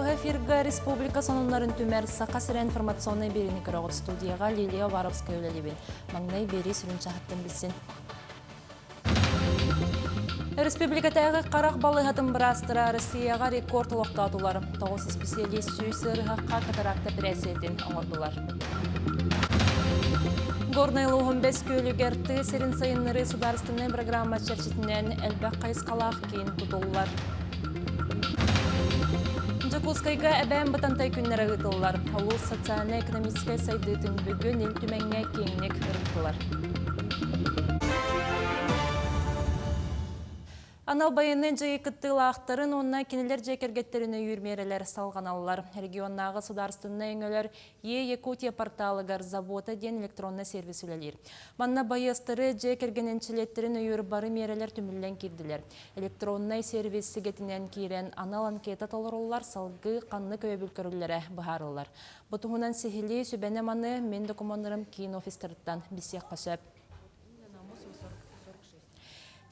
Быһа эфирга республика сонуннарын түмэр Саха сирэ информационнай биэриини көрөҕүт студияҕа Лилия Уваровская үлэлиибин. Маҥнай биэрии сүрүн чаһыттан билсин. Республикатааҕы харах балыыһатын быраастара Россияҕа рекорд олохтоотулар. Тоҕус исписэлиис сүүс ыарыһахха катаракта эпэрээссийэтин оҥордулар. Горнай улууһун Бэс Күөлүгэр тыа сирин сайыннарыы судаарыстыбаннай программа чэрчитинэн элбэх хайысхалаах киин тутуллар. Дьокуускайга Эбээн Бытантай күннэрэ ыытыллар. Улуус социальнай-экономическай сайдыытын бүгүн Ил Түмэҥҥэ киэҥник ырыттылар. Анал байыаннай дьайыы кыттыылаахтарын уонна кинилэр дьиэ кэргэттэрин өйүүр миэрэлэр салҕаналлар. Регионнааҕы судаарыстыбаннай өҥөлөр Е-Якутия порталыгар Забота диэн электроннай сервис үлэлиир. Манна байыастары дьиэ кэргэнин чилиэттэрин өйүүр бары миэрэлэр түмүллэн киирдилэр. Электроннай сервис сигэтинэн киирэн анал анкета толоруллар, салгыы ханнык өйөбүл көрүллэрэ быһаарыллар. Бу туһунан сиһилии сүбэни-аманы мин докумуоннарым киин офистарыттан билсиэххэ сөп.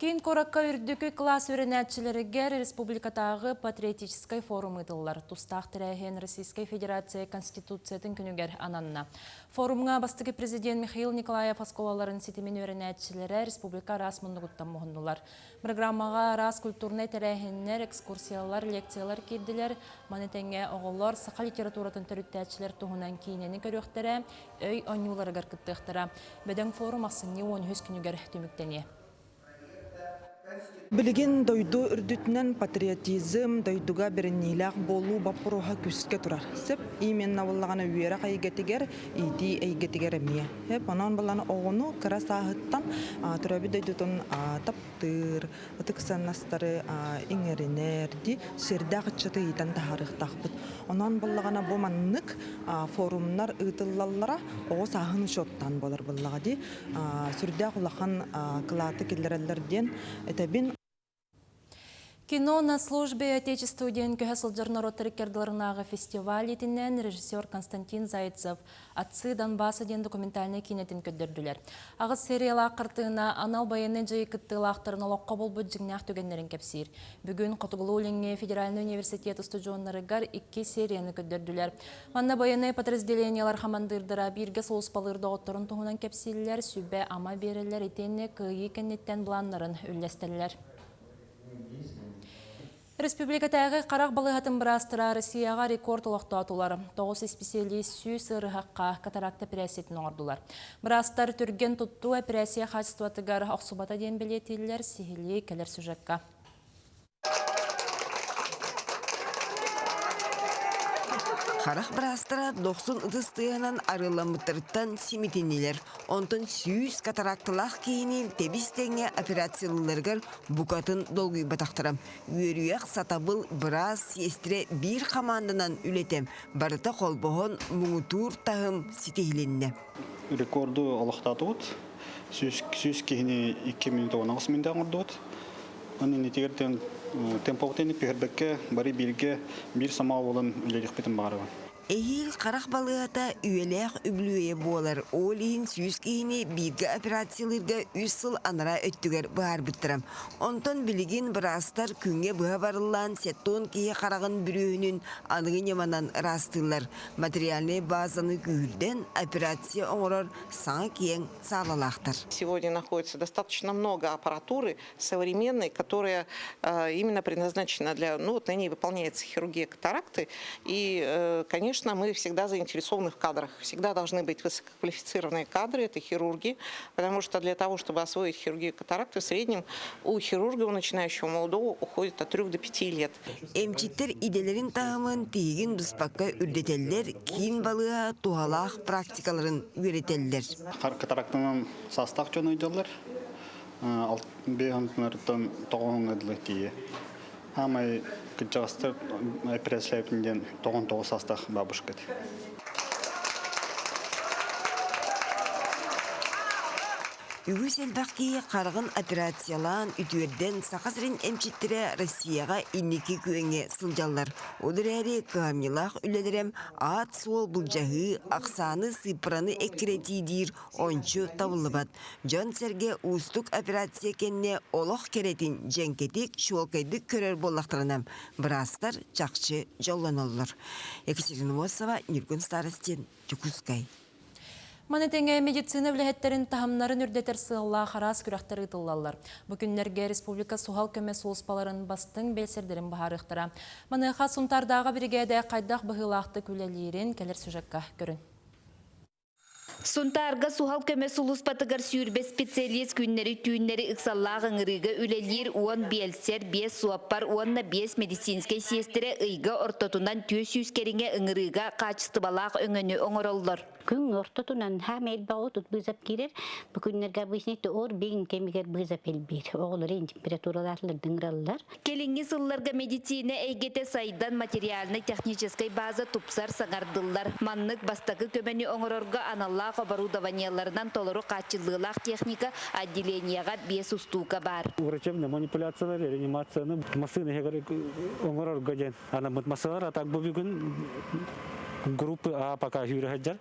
Киин куоракка үрдүкү кылаас үөрэнээччилэригэр республикатааҕы патриотическай форум ыытыллар. Тустаах тэрээһин Российскай Федерация Конституциятын күнүгэр ананна. Форумҥа бастакы президент Михаил Николаев оскуолаларын ситимин үөрэнээччилэрэ республика араас муннугуттан муһуннулар. Программаҕа араас культурнай тэрээһиннэр, экскурсиялар, лекциялар киирдилэр. Маны тэҥэ оҕолор саха литературатын төрүттээччилэр туһунан киинэни көрүөхтэрэ, өй оонньууларыгар кыттыахтара. Бөдөҥ форум ахсынньы 13 күнүгэр түмүктэниэ. Билигин дойду үрдүтүнэн патриотизм, дойдуга бэриниилээх буолуу боппуруоһа күүскэ турар. Сөп именно буоллаҕына үөрэх эйгэтигэр, иитии эйгэтигэр эмиэ. Сөп онон буоллаҕына оҕону кыра сааһыттан төрөөбүт дойдутун таптыыр, ытык сыаннастары иҥэринэр дии сирдээх ыччаты иитэн таһаарыахтаахпыт. Онон буоллаҕына бу маннык форумнар ыытыллаллара оҕо сааһын учуоттаан буолар буоллаҕа дии. Сүрдээх улахан кылааты киллэрэллэр диэн этэбин. Кино на службе Отечеству диэн көһө сылдьар норуоттар иккардыларынааҕы фестиваль итинэн режиссер Константин Зайцев «Отцы Донбасса» диэн документальнай киинэтин көрдөрдүлэр. Аҕыс сериялаах хартыына анал байыаннай дьайыы кыттыылаахтарын олоххо булбут дьиҥнээх түгэннэрин кэпсиир. Бүгүн Хотугулуу-Илиҥҥи федеральнай университет устудьуоннарыгар икки серияны көрдөрдүлэр. Манна байыаннай подразделениелар хамандыырдара бииргэ сулууспалыыр доҕотторун туһунан кэпсииллэр, сүбэ-ама биэрэллэр итиэннэ кыайыы кэнниттэн былааннарын үллэстэллэр. Республикатааҕы харах балыыһатын быраастара Россияҕа рекорд олохтоотулар. Тоҕус исписэлиис сүүс ыарыһахха катаракта эпэрээссийэтин оҥордулар. Быраастар түргэн туттуу эпэрээссийэ хаачыстыбатыгар охсубата диэн бэлиэтииллэр, сиһилии кэлэр сюжекка. Харах быраастара дохсун ытыс тыаһынан арыалламмыттарыттан симитиннилэр. Онтон сүүс катаракталаах киһини тэбис-тэҥҥэ операциялыылларыгар букатын долгуйбатахтара. Үөрүйэх, сатабыл, быраас, сиэстэрэ биир хамаанданан үлэтэ барыта холбоһон муҥутуур таһым ситиһилиннэ. Рекорду олохтоотубут. Сүүс киһини 2 минут 18 минутэ оҥордубут. Онон иннитигэр темповтыйны түһэрбэккэ бары бииргэ биир самаа буолан үлэлиэхпитин баҕарабын. Эһиил харах балыыһата үйэлээх үбүлүөйэ буолар. Ол иһин сүүс киһини бииргэ операциялыырга үс сыл анараа өттүгэр быһаарбыттара. Онтон билигин быраастар күҥҥэ быһа барыллаан сеттон киһи хараҕын бүрүөһүнүн аныгы ньыманан ыраастыыллар. Материальнай базаны күүһүрдэн операция оҥорор саҥа киэҥ саалалаахтар. Сегодня находится достаточно много аппаратуры современной, которая именно предназначена для, ну вот на ней выполняется хирургия катаракты. И, конечно, мы всегда заинтересованы в кадрах. Всегда должны быть высококвалифицированные кадры, это хирурги, потому что для того, чтобы освоить хирургию катаракты, в среднем у хирурга, у начинающего молодого, уходит от 3 до 5 лет. Эмчиттэр идэлэрин таһымын тиһигин быспакка үрдэтэллэр, киин балыыһа туһалаах практикаларын үөрэтэллэр. Катарактанан саастаах дьон ыйдаллар. Бэйэһонтунарыттан тоҕоһуҥҥа дылы тиийэ. Хаамай кырдьаҕастар эпэрээссийэлээбитин диэн 99 саастаах бабушка этэ. Үгүс элбэх киһи хараҕын операциялаан, үтүөрдэн Саха сирин эмчиттэрэ Россияҕа инники күөҥҥэ сылдьаллар. Ол эрээри кыһамньылаах үлэлэрэ аат-суол былдьаһыы, ахсааны сыыппараны эккирэтии диир ончу табыллыбат. Дьон-сэргэ уустук операция кэннэ олох кэрэтин дьэҥкэтик, чуолкайдык көрөр буоллахтарына, быраастар чахчы дьоллоноллор. Екатерина Мосова, Ньургун Старостин, Дьокуускай. Маны тэҥэ медицина үлэһиттэрин таһымнарын үрдэтэр сыаллаах араас күрэхтэр ыытыллаллар. Бу күннэргэ республика суһал көмө сулууспаларын бастыҥ биэлсэрдэрин быһаарыахтара. Маныаха Сунтаардааҕы биригээдэ хайдах быһыылаахтык үлэлиирин кэлэр сюжекка көрүн. Сунтаарга суһал көмө сулууспатыгар 20 специалист күннэри-түүннэри ыксаллаах ыҥырыыга үлэлиир 10 биэлсэр, 5 суоппар уонна 5 медицинскэй сиэстэрэ ыйга ортотунан 400 кэриҥэ ыҥырыыга хаачыстыбалаах өҥөнү оҥороллор. Күн ортотунан хаама элбэх отут быызап киирэр. Бу күннэргэ обычный ор бигин кэмигэр быызап элбиир. Оҕолору температуралаахлар дыҥыраллар. Кэлиҥҥи сылларга медицина эйгэтэ сайдан материальнай-техническэй база тупсар саҥардыллар. Маннык бастакы көмөнү оҥорорго аналлаах оборудованиеларынан толору хааччыллыылаах техника отделениеҕа биэс устуука баар. Врачебная манипуляциялар, реанимацияны массыына иһигэр оҥорорго диэн анаммыт массыылар. А так бу бүгүн группы А пока сүүрэ сылдьар.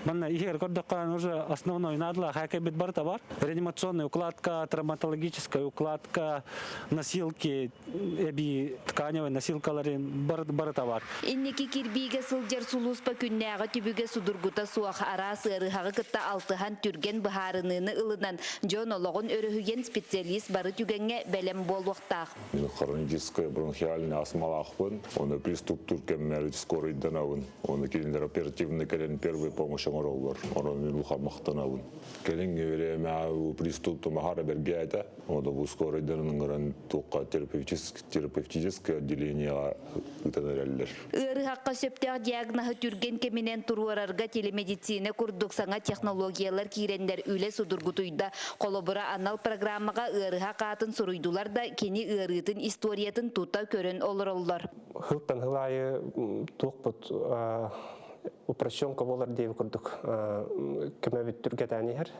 Манна иһигэр көрдөххө уже основной наадалаах хакайбит барыта бар. Реанимационная укладка, травматологическая укладка, носилки, эби тканевый носилкаларын барыта бар. Инники кирбиигэ сылдьар сулууспа күннээҕи түбүгэ судургута суох араас ыарыһаҕы кытта алтыһан түргэн быһаарыныыны ылынан, дьон олоҕун өрүһүйэн специалист бары түгэҥҥэ бэлэм буолуохтаах. Мин хроническай бронхиальный астмалаахпын, оны приступтуур кэммэр скорыйданабын, оны кинилэр оперативно кэлэн первый помощь оҥороллор, онон мин улахан махтанабын. Кэлин бириэмэҕэ приступ тумаһара бэргээтэ, оны бу скорыйданан ыҥыран туохха терапевтическое отделениеҕа ыытан эрэллэр. Ыарыһахха сөптөөх диагноһы түргэн кэминэн туруорарга телемедицина курдук саҥа технологиялар киирэннэр үлэ судургутуйда. Холобура, анал программаҕа ыарыһах аатын суруйдулар да, кини ыарыытын историятын тута көрөн олороллор. Хылтан хыл аайы туохпут упрощенка буолар диэби курдук көмөбүт түргэтээн иһэр.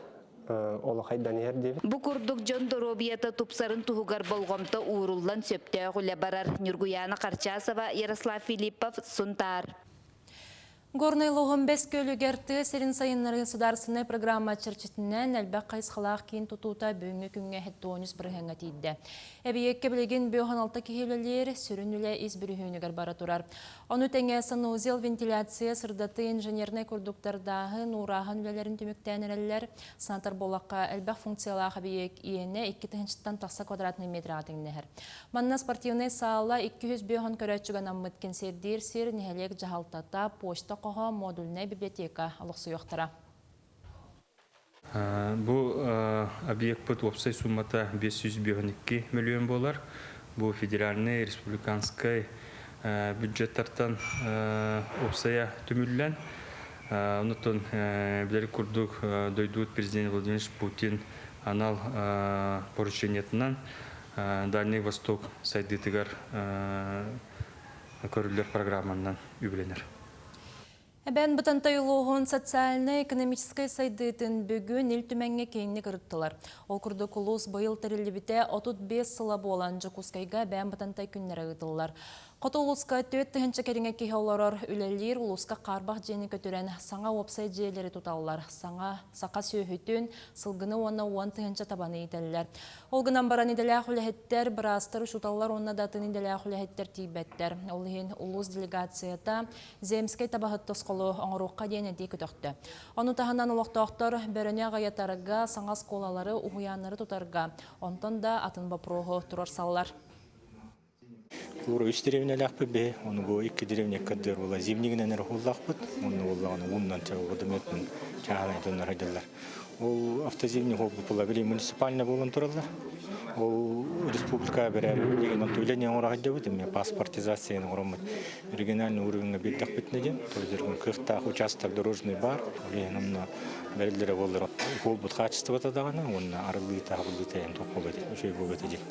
Олох айдан иһэр диэбит. Бу курдук дьон доруобуйата тупсарын туһугар болҕомто ууруллан сөптөөх үлэ барар. Ньургуйаана Харчасова, Ярослав Филиппов, Сунтаар. Горнай улууһун Бэс Күөлүгэр тыа сирин сайыннарыы судаарыстыбаннай программа чэрчитинэн элбэх хайысхалаах киин тутуута бүгүҥҥү күҥҥэ 73 бырыһыаҥҥа тиийдэ. Эбийиэккэ билигин 56 киһи үлэлиир, сүрүн үлэ ис бүрүһүүнүгэр бара турар. Ону тэҥэ санузел, вентиляция, сырдатыы, инженернэй курдуктардааһын, уурааһын үлэлэрин түмүктээн эрэллэр. Санатар буоллахха, элбэх функциялаах эбийиэк иэнэ 2 тыһыынчаттан тахса квадратный метрга тэҥнэһэр. Манна спортивнай саала 250 көрөөччүгэ анаммыт кэнсиэрдиир сир, нэһилиэк дьаһалтата, почта хоһо, модульнай библиотека олохсуйуохтара. Бу объекпыт уопсай суммата 552 миллион буолар. Бу федеральный, республиканскай бюджеттартан уопсайа түмүллэн, онтон билэр курдук дойдубут президент Владимир Путин анал поручениетынан Дальний Восток сайдыытыгар көрүллэр программанан үбүлэнэр. Эбээн Бытантай улууһун социальнай-экономическай сайдыытын бүгүн Ил Түмэҥҥэ киэҥник ырыттылар. Ол курдук улуус быйыл тэриллибитэ 35 сыла буолан Дьокуускайга Эбээн Бытантай күннэрэ ыытыллар. Хоту улууска 4 тыһыынча кэриҥэ киһи олорор, үлэлиир улууска хаарбах дьиэни көтүрэн саҥа уопсай дьиэлэри туталлар. Саҥа саха сүөһүтүн, сылгыны уонна 10 тыһыынча табаны иитэллэр. Ол гынан баран идэлээх үлэһиттэр, быраастар, учууталлар уонна да атын идэлээх үлэһиттэр тиийбэттэр. Ол иһин улуус делегацията Земскэй табаһыт тосхолу оҥоруохха диэн этии көтөхтө. Ону таһынан олохтоохтор бөрөнү аҕыйатарга, саҥа оскуолалары, уһуйааннары тутарга, онтон да атын боппуруоһу туруорсаллар. Ура үс деревнялаахпыт биһи, ону бу икки деревня кырдыар буола зимнигинэн эрэ уһуллаахпыт, онно буоллаҕына ууннан чаҕылҕыдымыатынан чааһынай дьоннор айдаллар. Ол автозимник була били муниципально буолан тураллар. Ол республика берер деген онто үлэни оҥоро сылдьабыт, эмиэ паспортизацияны оҥороммут региональный уровеньга биэрдэхпитинэ диэн, то кыахтаах участок дорожный бар, ол онно бэриллэрэ буоллар уолбут хаачыстыбата даҕаны уонна арыллыыта, хабыллыыта эн туох буолуо үчүгэй буолуо этэ диэн.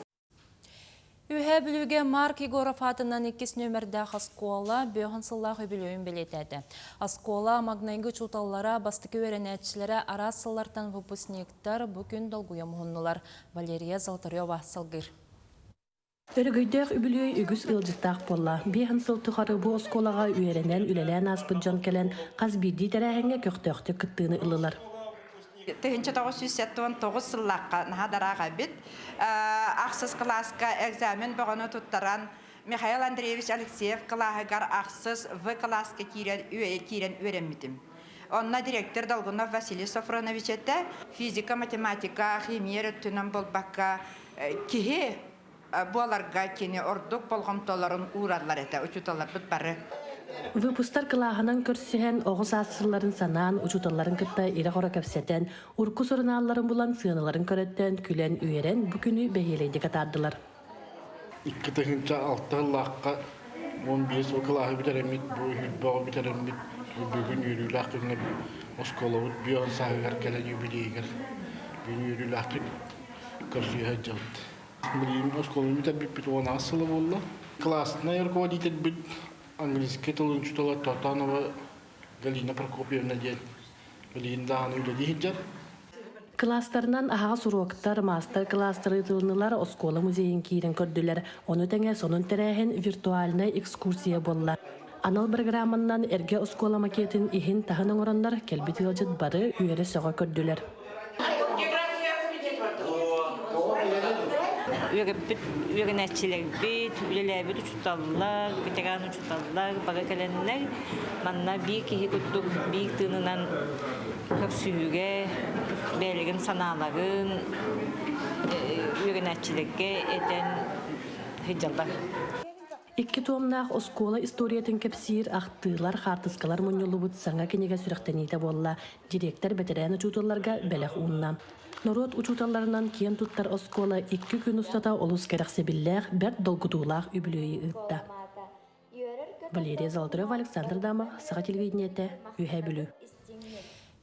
Үөһээ Бүлүүгэ Марк Егоров аатынан иккис нүөмэрдээх оскуола бөһөн сыллаах үбүлүөйүн бэлиэтээтэ. Оскуола маҥнайгы учууталлара, бастакы үөрэнээччилэрэ араас сыллартан выпускниктар бу күн долгуйа муһуннулар. Валерия Золотарева салгыыр. Өрөгөйдөөх үбүлүөй үгүс ыалдьыттаах буолла. Биэһин сыл тухары бу оскуолаҕа үөрэнэн, үлэлээн ааспыт дьон кэлэн, хас биирдии тэрээһиҥҥэ көхтөөхтүк кыттыыны ыллылар. 1979 сыллаахха наһаа дараах эбит. Ахсыс кылааска экзамен бөҕөнү туттаран Михаил Андреевич Алексеев кылааһыгар ахсыс В кылааска киирэн, киирэн үөрэммитим. Онно директор Долгунов Василий Софронович этэ. Физика, математика, химия өттүнэн буолбакка киһи буоларга кини ордук болҕомтолорун уураллар этэ учууталларбыт бары. Выпустар кылааһынан көрсүһэн, оҕо саас сылларын санаан, учууталларын кытта ирэ-хоро кэпсэтэн, урукку сурунаалларын булан сыаналарын көрөттөөн, күлэн-үөрэн бу күнү бэһиэлэйдик атаардылар. 2006 сыллаахха 15 кылааһы бүтэрэммит, бу үһүрбэҕи бүтэрэммит, бүгүн үөрүүлээх күҥҥэ оскуолабыт бүөн сааһыгар кэлэн юбилейыгар бүгүн үөрүүлээхтик көрсүһэ сылдьабыт. Билигин оскуоланы бүтэрбиппит 18 сыла буолла. Класснай руководительбит английский тылын учуутала Тотанова Галина Прокопьевна диэн билигин даҕаны үлэлии сылдьар. Кылаастарынан аһаҕас уруоктар, маастар-кылаастары ыытылыннылар, оскуола музейын киирэн көрдүлэр. Ону тэҥэ сонун тэрээһин виртуальнай экскурсия буолла. Анал программаннан эргэ оскуола макетын иһин-таһын оҥороннор кэлбит ыалдьыт бары үөрэ-сөҕө көрдүлэр. Үөрэппит үөрэнээччилэрбит, үлэлээбит учууталлар, ветеран учууталлар бары кэлэннэр манна биир киһи курдук биир тыынынан көрсүһүүгэ бэйэлэрин санааларын үөрэнээччилэргэ этэн сылдьаллар. Икки туомнаах оскуола историятын кэпсиир ахтыылар, хаартыскалар мунньуллубут саҥа кинигэ сүрэхтэниитэ буолла. Директор бэтэрээн учууталларга бэлэх уунна. Норуот учууталларынан киэн туттар оскуола икки күн устата олус кэрэхсэбиллээх, бэрт долгутуулаах үбүлүөйү ыытта. Валерия Золотарева, Александр Дамов, Саха телевидениетэ, Үөһээ Бүлүү.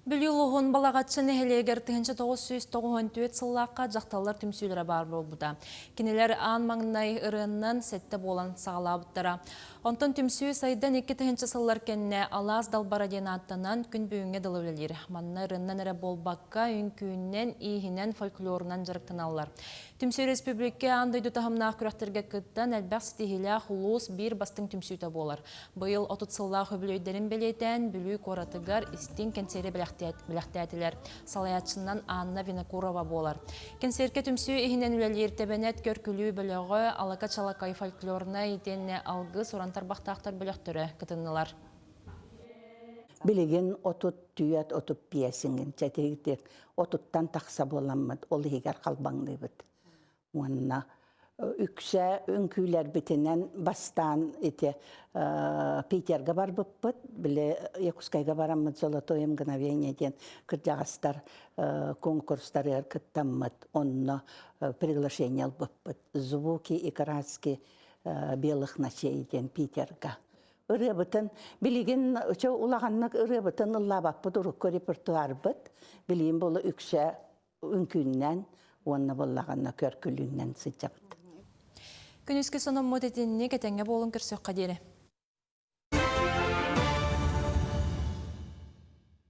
Бүлүү улууһун Балаҕаччы нэһилиэгэр 1994 сыллаахха дьахталлар түмсүүлэрэ баар буолбута. Кинилэр аан маҥнай ырыаннан сэттэ буолан саҕалаабыттара. Онтон түмсүү сайдан 2000 сыллар кэннэ Алаас Далбара диэн ааттанан күн бүгүҥҥэ дылы үлэлиир. Манна ырыаннан эрэ буолбакка, үҥкүүннэн, ииһинэн, фольклорунан дьарыктаналлар. Түмсүү республика аан дойду таһымнаах күрэхтэргэ кыттан элбэх ситиһиилээх улуус биир бастыҥ түмсүүтэ буолар. Быйыл 30 сыллаах үбүлүөйдэрин бэлиэтээн Бүлүү куоратыгар истиҥ кэнсиэри бэлэхтээтилэр. Салайааччынан Анна Винокурова буолар. Кэнсиэркэ түмсүү иһинэн үлэлиир Тэбэнэт көр-күлүү бөлөҕө, Алака Чалакай фольклорнай итиэннэ Алгыс уран тарбахтаахтар бөлөхтөрө кытыннылар. Билигин 34, 35 иҥин чэтигитик отуттан тахса буоламмыт ол иһигэр халбаҥныыбыт. Уонна үксэ үҥкүүлэрбитинэн бастаан ити Питерга барбыппыт, били Якутскайга бараммыт «Золотое мгновение» диэн кырдьаҕастар конкурстарыгар кыттаммыт, онно приглашение ылбыппыт. «Звуки и краски белых ночей» диэн Питерга. Ырыабытын билигин улаханнык ырыабытын ыллаабаппыт урукку репертуарбыт билигин була үксэ үҥкүүннэн уонна буоллаҕына көркүлүүннэн сылдьабыт. Күнүскү сонуммут итинник этэҥҥэ буолун көрсүөххэ диэри.